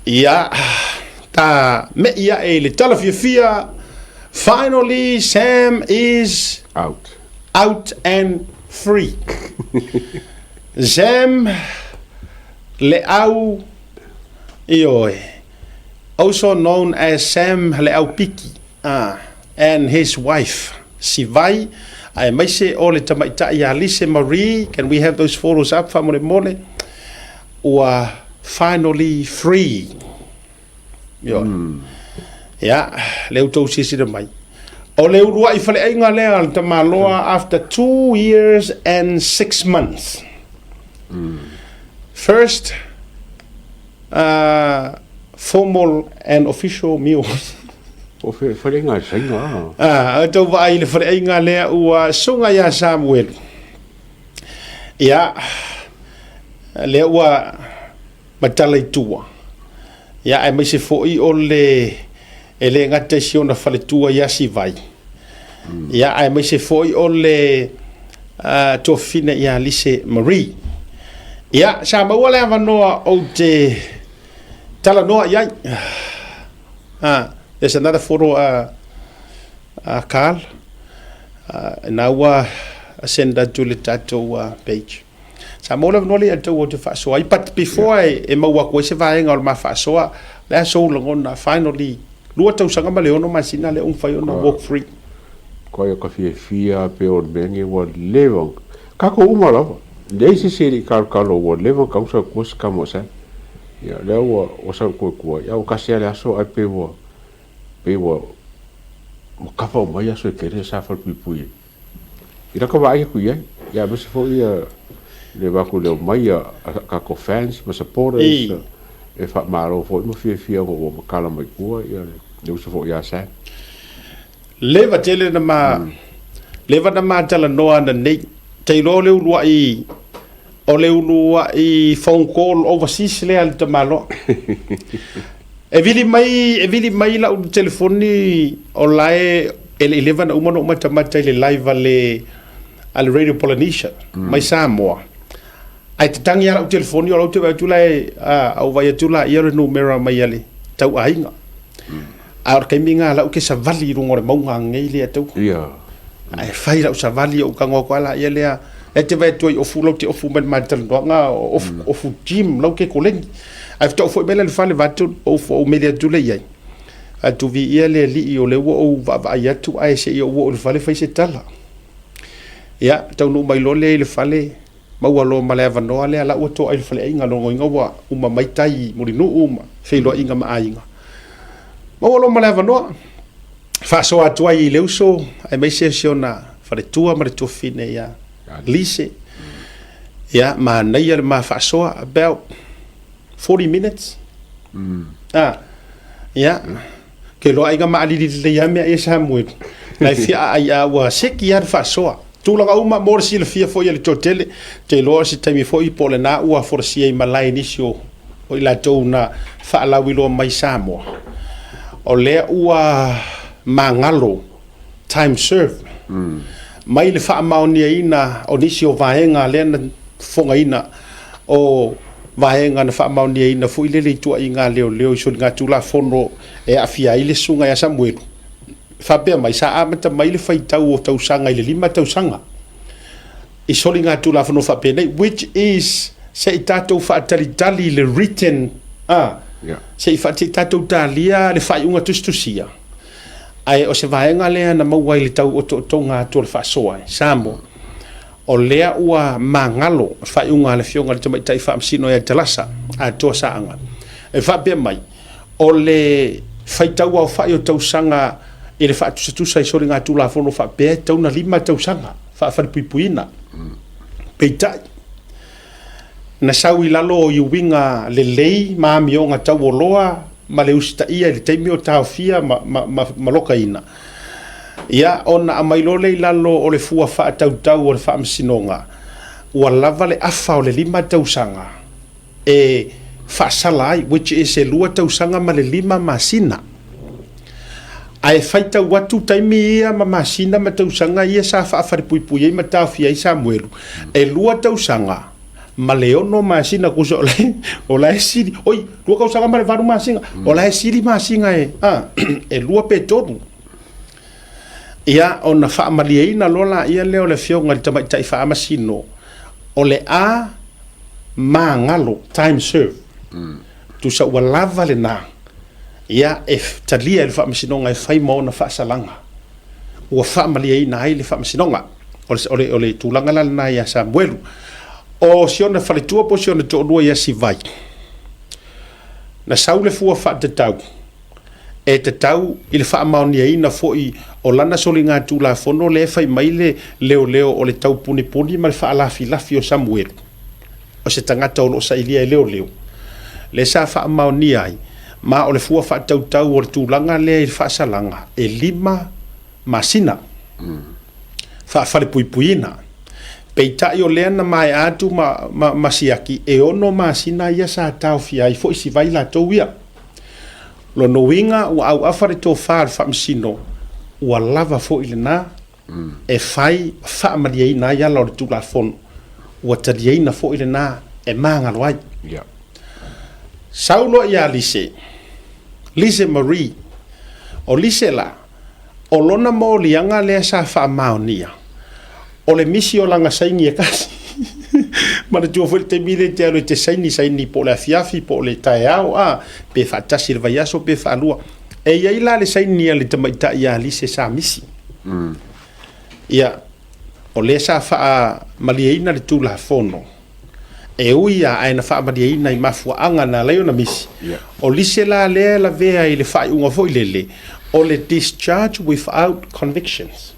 Ia, ta me'i ae i le tala fiafia, finally Sam is out, out and free. Sam Leau, ioe, also known as Sam Leau Piki, ah, and his wife, Sivai, aemaise o le tamaitai ia Lise Marie, can we have those photos up faamolemole, ua finally free. Ioe. Ia, lea ua outou silasila mai. O le uluai faleaiga lea a le tamaloa after 2 years and 6 months. First formal and official meal. O faleaiga a le Saina a. Ah, outou vaai i le faleaiga lea ua suga ia Samuelu. Ia, lea ua matala i tua. Ia, aemaise foi o le e le gata i si ona faletua i Asivai. Ia, aemaise foi o le tuafafine ia Lise Marie. Ia, sa maua le avanoa ou te talanoa i ai. There's another photo, Carl. Na ua send atu le tatou page. Sa maua le avanoa lea ia te ou te faasoa ai. But before e maua atu ai se vaega o le ma faasoa, le a sou lagona, finally, 2 tausaga ma le 6 masina lea ua mafai ona walk free? Ko ia ka fiafia pe o le mea nei ua leva. Kākou uma lava. Leai se isi e le i kalokalo ua leva ona tausa tua se tama o Sam. Ia, lea ua sau tua i tua. Ia, ua tasi lava le aso ae pei ua kava uma ai aso e tele sa falepuipui ai. I laka vaai atu i ai, ia aemaise foi ia le avatu le omai a tatou fans ma supporters e faamalo foi ma fiafia ona ua matala mai tua ia le uso foi ia Sam. Leva tele na ma leva na ma talanoa ana nei. Te iloa o le uluai phone call overseas lea a le tamaloa. E vili mai lau telefoni o lae e le i leva na uma ona ou matamata i le live a le Radio Polynesia mai Samoa. Ae tatagi lava lau telefoni o lau te vaai atu la e au vai atu la ia o le numera mai a le tauaiga. A o le taimi lena lau ke savali i luga o le mauga anei lea tau. Ae fai lau savali ou tago atu lava ia lea e te vaai atu ai ofu lau te ofu mai le matalanoaga ofu, ofu gym lau ke koleni. Ae faatoa foi mai la i le fale vaeatu ou ou meli atu lea i ai. Atu viia le alii o lea ua ou vaavaai atu ae se i ou oo i le fale fai se tala. Ia, taunuu mai loa lea i le fale, maua loa ma le avanoa lea, la ua toa i le faleaiga, lona uiga ua uma mai tai i Mulinuu ma feiloaiga ma aiga. Maua loa ma le avanoa, faasoa atu ai i le uso, aemaise si ona faletua ma le tuafafine ia Lise. Ia, manaia le ma faasoa, about 40 minutes. Ah, ia, ke loa aiga maalili lelei lava mea ia Samuelu. Na e fia ai a ua seki lava le faasoa. Tulaga uma mo le silafia foi e le toatele, te iloa o se taimi foi po o lena ua folasia i malae nisi o i latou na faalauiloa mai Samoa. O lea ua magalo time served mai le faamaoniaina o nisi o vaega lea na fofogaina o vaega na faamaoniaina foi lele i tuuaiga a leoleo i soligatulafono e aafia ai le susuga ia Samuelu. Faapea mai, sa amata mai le faitau o tausaga i le 5 tausaga i soligatulafono faapenei, which is se i tatou faatalitali le written se i tatou talia le faaiuga tusitusia. Ae o se vaega lea na maua ai le tau otootoga atu o le faasoa i Samoa, o lea ua magalo le faaiuga a le Afioga i le Tamaitai Faamasino ia Talasa Atoa Saaga e faapea mai, o le faitau aofai o tausaga i le faatusatusa i soligatulafono faapea e tatau ona 5 tausaga faafalepuipuiina. Peitai, na sau i lalo o iuiga lelei ma amioga tauoloa ma le usitaia i le taimi o taofia ma lokaina, ia ona aumai loa lea i lalo o le fua faatautau o le Faamasinoga, ua lava le afa o le 5 tausaga e faasala ai, which is e 2 tausaga ma le 5 masina. Ae faitau atu taimi ia ma masina ma tausaga ia sa faafalepuipui ai ma taofia ai Samuelu, e 2 tausaga. ma le 6 masina tusa o la o la e sili, oi, 2 tausaga ma le 8 masina, o la e sili masina e, a, e 2 pe 3. Ia, ona faamalieina loa laia lea o le afioga i le Tamaitai Faamasino, o le a magalo, time served. Tusa ua lava lena, ia, e talia e le Faamasinoga e fai ma ona faasalaga. Ua faamalieina ai le Faamasinoga. O le, o le, o le tulaga la lena ia Samuelu. O si ona faletua po o si ona toalua ia Sivai, na sau le fua faatatau, e tatau i le faamaoniaina foi o lana soligatulafono lea e fai mai le leoleo o le taupunipuni ma le faalafilafi o Samuelu, o se tagata o lo o sailia e leoleo, lea sa faamaonia ai, ma o le fua faatautau o le tulaga lea i le faasalaga e 5 masina faafalepuipuiina. Peitai o lea na maea atu ma, ma, ma siaki, e 6 masina ia sa taofia ai foi Sivai latou ia. Lona uiga ua auafa le tofa a le Faamasino, ua lava foi lena e fai ma faamalieina ai ala o le Tulafono, ua taliaina foi lena e magalo ai. Sau loa ia Lise, Lise Marie, o Lise la, o lona moliaga lea sa faamaonia, o le misi o lana saini e tasi. Manatua foi le taimi lea e te alu e te saini, saini po o le afiafi po o le taeao, a, pe faatasi i le vaiaso pe faalua. E i ai la le saini a le tamaitai ia Lise sa misi. Ia, o lea sa faamalieina le Tulafono, e ui lava ae na faamalieina i mafuaaga na ala ai ona misi. O Lise la lea e lavea i le faaiuga foi lele, o le discharge without convictions.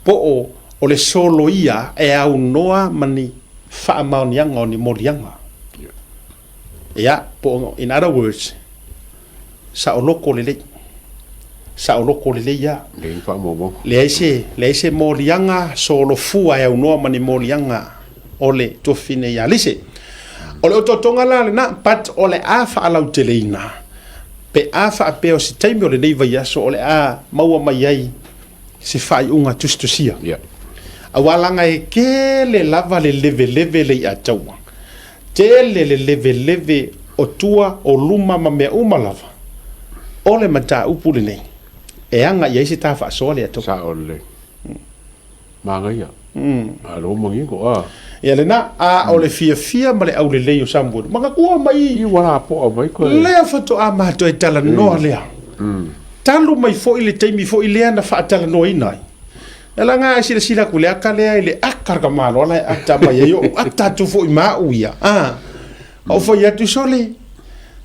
Po o o le soloia e aunoa ma ni faamaoniaga o ni moliaga. Ia, po o, in other words, saoloko lelei. Saoloko lelei lava. Leai ni faamaumauga. Leai se, leai se moliaga solofua e aunoa ma ni moliaga o le tuafafine ia Lise. O le otootoga la lena, but o le a faalauteleina pe a faapea o se taimi o lenei vaiaso o le a maua mai ai se faaiuga tusitusia. Yeah. Aua laga e tele lava le leveleve le iataua. Tele le leveleve o tua, o luma ma mea uma lava. O le mataupu lenei, e aga i ai se ta faasoa le iataua. Sao lelei. Manaia. A o lea ua manino, a. Ia lena, a o le fiafia ma le aulelei o Samuelu, manatua mai. I ua lapoa mai koe. Lea faatoa matou e talanoa lea. Talu mai foi le taimi foi lea na faatalanoaina ai. E laga e silasila atu i le ata lea i le ata o le tamaloa la e ata mai ai ou ata atu foi ma au ia. A, ou fai atu, sole,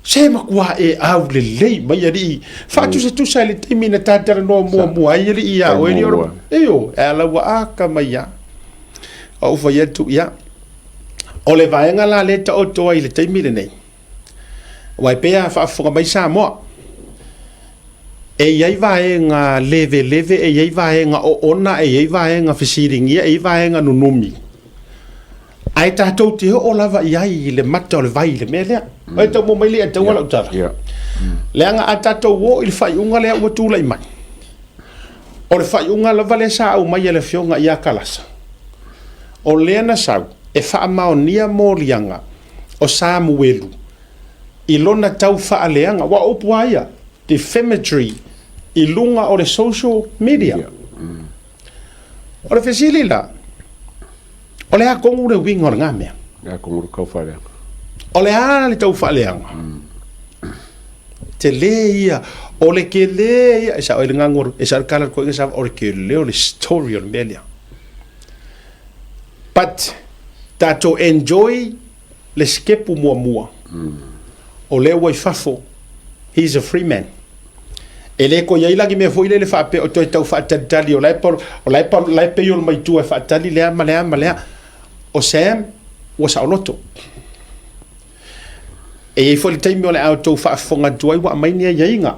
se matua e aulelei mai alii. Faatusatusa i le taimi na ta talanoa muamua ai alii ia oe. Muamua. Io, e ala ua aka mai ia. Ou fai atu, ia, o le vaega la lea e taoto ai i le taimi lenei, Aua e pei lava faafofoga mai Samoa, e i ai vaega leveleve, e i ai vaega oona, e i ai vaega fesiligia, e i ai vaega nunumi, ae tatou te oo lava i ai i le mata o le vai i le mea lea. Mm. E tau maua mai le ataua lau tala. Yeah. Leaga a tatou oo i le faaiuga lea ua tulai mai, o le faaiuga lava lea sa aumai e le afioga ia Kalasa, o lea na sau e faamaonia moliaga o Samuelu i lona tau faaleaga, aua o upu lava ia, defamatory, i luga o le social media. O le fesili la, o le a tonu le uiga o lena mea? O le a tonu le tau faaleaga? O le a le tau faaleaga? Tele ia, o le tele ia, e sao ai le gago, e sao le tala a le toeaina sa, o le tele o le story o le mea lea. But tatou enjoy le sikepu muamua. O lea ua i fafo, he is a free man. E le toe i ai la ni mea foi lele faapea o toe tau faatalitali o la e o la e la e payroll mai tua e faatali lea ma lea ma lea. O Sam ua saoloto. E i ai foi le taimi o le a outou faafofoga atu ai ua aumai ni aiaiga.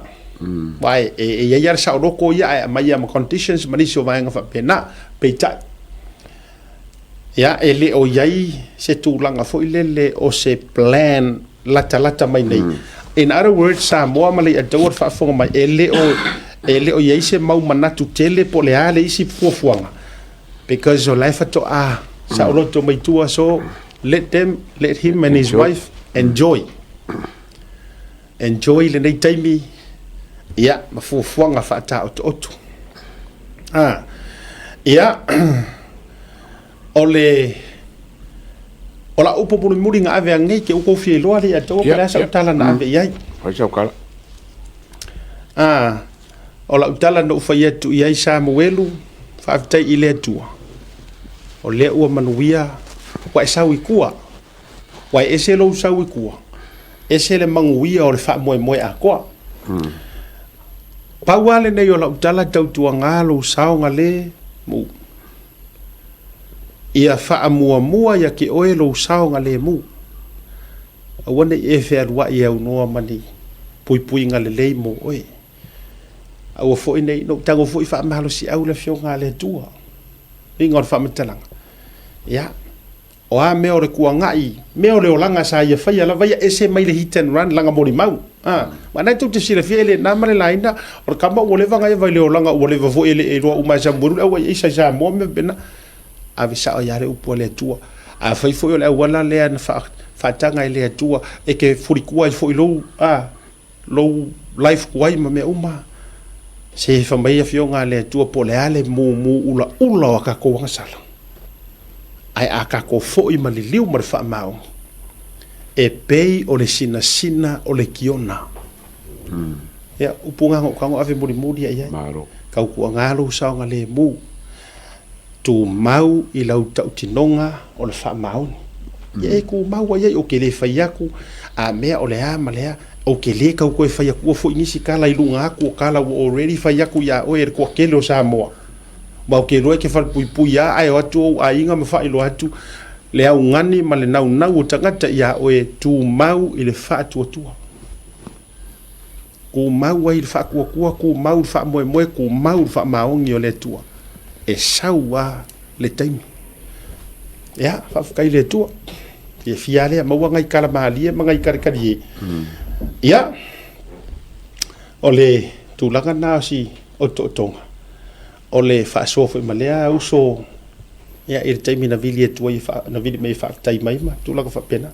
Aua e, e, e i ai lava le saoloto ia ae aumai lava ma conditions ma nisi o vaega faapena. Peitai, ia, e le o i ai se tulaga foi lele o se plan latalata mai nei. In other words, Samoa ma Leiataua le faafofoga mai, e le o, e le o i ai se mau manatu tele po o le a le isi fuafuaga because o la e faatoa saoloto mai tua so Let them, let him and his wife enjoy. Enjoy lenei taimi, ia, ma fuafuaga faataotooto. Ah, ia, o le, o lau upu mulimuli na ave anei ke ukou fia iloa le ia taua pe le a sau tala na ave i ai. Fai sau tala. Ah, o lau tala na ou fai atu i ai Samuelu, faafetai i le Atua, o lea ua manuia, ua e sau i tua. Ua e ese lou sau i tua, ese le manuia o le faamoemoe atoa. Pau lava lenei o lau tala tautuaga lou saogalemu. Ia faamuamua ia te oe lou saogalemu. Aua ne i e fealuai e aunoa ma ni puipuiga lelei mo oe. Aua foi ne i, na ou tago foi faamalosiau le Afioga a le Atua. Uiga o le faamatalaga, ia, o a mea o le kuagai, mea o le olaga sa ia faia lava ia, ese mai le hit and run, laga molimau. A, ma na tou te silafia e le na ma le laina, o le kama ua leva na eva i le olaga, ua leva foi e le iloa uma e Samuelu le auai aisa i Samoa mea faapena. Ave sao ai lava le upu a le Atua. Afai foi o le auala lea na faataga e le Atua e te fulitua ai foi lou, a, lou life tuai ma mea uma, se fai mai Afioga a le Atua po o le a le mumu ulaula o a tatou agasala, ae a tatou foi ma liliu ma le faamaoni, e pei o le sinasina o le kiona. Ia, upu na na ou tago ave mulimuli ia i ai. Malo. Tautuaga lou saogalemu. Tumau i lau tautinoga o le faamaoni. Ia e tumau ai ai, ou te le fai atu a mea o le a ma le a, ou te le tau toe fai atua foi nisi tala i luga atu o tala ua already fai atu ia oe e le toatele o Samoa. Aua ou te iloa e te falepuipui lava ae o atu ou aiga ma faailoa atu le augani ma le naunau o tagata ia oe, tumau i le faatuatua. Tumau ai le faatuatua, tumau le faamoemoe, tumau le faamaoni o le Atua. E sau lava le taimi. Ia, faafetai i le Atua. Fiafia lava lea, maua nai tala malie ma nai tala talie. Ia, o le tulaga lena o si otootoga, o le faasoa foi ma lea uso ia, i le taimi na vili atu ai, na vili mai e faafetai mai ma tulaga faapena.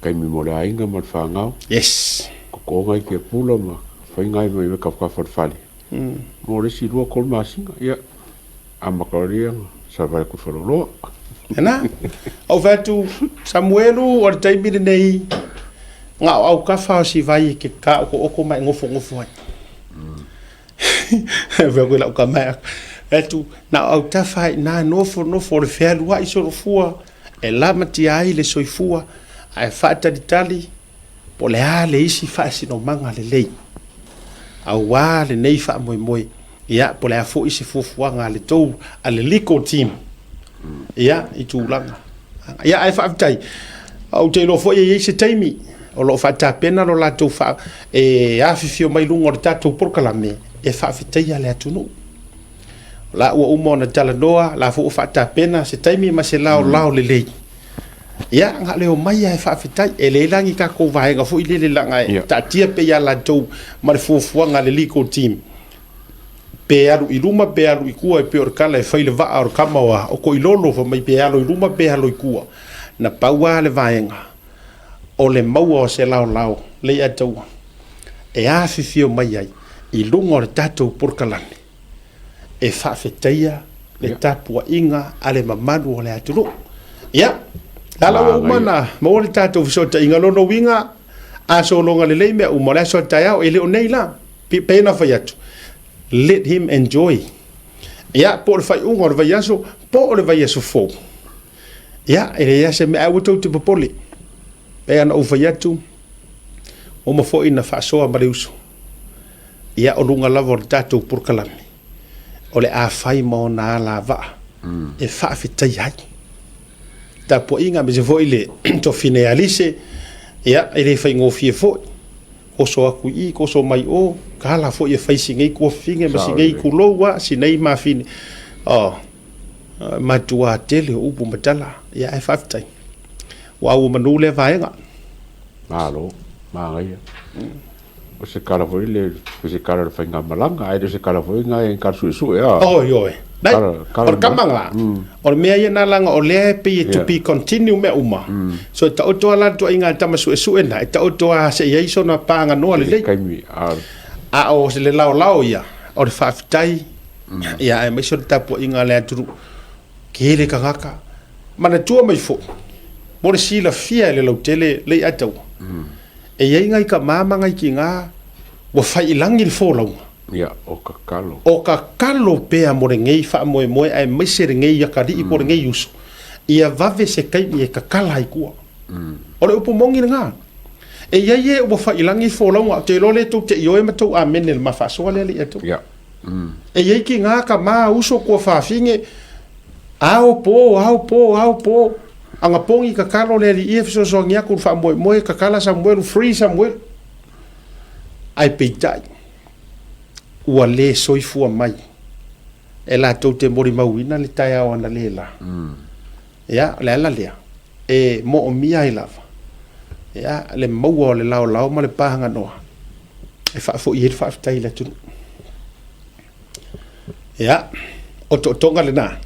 Taimi mo le aiga ma le fanau. Yes. Toto nai tiapula ma fai nai mai me kafakafa o le fale. Mo le isi 2 3 masina, ia, amata loa lea ona savali atu i Faleoloa. Ena, ou fai atu, Samuelu, o le taimi lenei, na o autafa o si vai e ke kāokooko ma e nofonofo ai. Fai atu i lau tama, fai atu, na o autafa i nā nofonofo o le fealuai solofua, e lamatia ai le soifua ae faatalitali po o le a le isi faasinomaga lelei aua lenei faamoemoe, ia, po o le a foi se fuafuaga a le tou, a le legal team, ia, i tulaga. Ia, ae faafetai, ou te iloa foi e i ai se taimi o lo o faatapena lo latou faa, e afifio mai luga o le tatou polokalame e faafetaia le atunuu. O la ua uma ona talanoa, la foi ua faatapena se taimi ma se laolao lelei. Ia, na o le omai lava e faafetai. E leai la ni tatou vaega foi lele leaga e taatia pea ia latou ma le fuafuaga a le legal team. Pe alu i luma pe alu i tua e pei o le tala e fai le vaa o le tama o a, o Toilolo fai mai pe alo i luma pe alo i tua. Na pau lava le vaega o le maua o se laolao Leiataua e afifio mai ai i luga o le tatou polokalame e faafetaia le tapuaiga a le mamalu o le atunuu. Ia, la ua uma na maua le tatou fesootaiga. Lona uiga, a sologa lelei mea uma o le aso a taeao, e le o nei la, pei ona fai atu, let him enjoy. Ia, po o le faaiuga o le vaiaso, po o le vaiaso fou. Ia, e leai lava se mea, ae aua tou te popole. Pei ona ou fai atu, ua uma foi na faasoa ma le uso. Ia, o luga lava o le tatou polokalame, o le a fai ma ona alavaa e faafetaia ai tapuaiga, aemaise foi le tofine ia Alise, ia, e le faigofie foi, oso atu i i, oso mai o, tala foi e fai si nei tuafafine ma si nei tulou a, si nei mafine. Oh, matua tele o upu ma tala, ia, ae faafetai. Ua au manu lea vaega. Malo, manaia. O se tala foi le, o se tala o le faigamalaga, ae le o se tala foi na e tala suesue a. Oi, oi. Nei, o le kama la, o le mea ia na laga o lea e pei e to be continue mea uma. So e taoto lava la le tuaiga tama suesue na, e taoto lava se i ai sona paganoa lelei. A o le laolao ia, o le faafetai, ia aemaise o le tapuaiga a le atunuu, tele tagata. Manatua mai foi, mo le silafia e le lautele Leiataua, e i ai nai tama ma nai tina ua fai i lagi le folauga. Ia, o tatalo. O tatalo pea mo lenei faamoemoe aemaise lenei atalii po o lenei uso, ia vave se taimi e tatala ai tua. O le upu moni lena. E i ai e ua fai i lagi folauga, ou te iloa lea tou te ioe ma tou amene i le ma faasoa lea Leiataua. Ia. E i ai tina, tama, uso, tuafafine, ao po, ao po, ao po, anapogi tatalo le Alii e fesoasoani atu i le faamoemoe, tatala Samuelu, free Samuelu. Ae peitai, ua le soifua mai e latou te molimauina le taeao analeila. Ia, o le ala lea e moomia ai lava ia, le maua o le laolao ma le paganoa e faafoi ai le faafetai i le atunuu. Ia, o tootoga lena.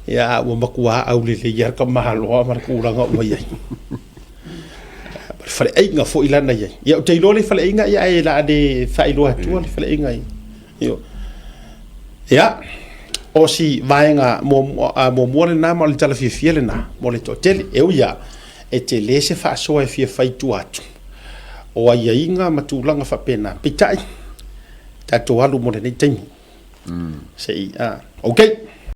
Ia, a ua matua aulelei lava le tamaloa ma le tulaga ua i ai. Ma le faleaiga foi lana i ai. Ia, ou te iloa le faleaiga, ia, ae o le a le faailoa atua le faleaiga i. Ia, o si vaega muamua lena ma o le tala fiafia lena mo le toatele. E ui lava, e tele se faasoa e fia fai i tua atu o aiaiga ma tulaga faapena. Peitai, tatou alu mo lenei taimi. Se i, a, okay.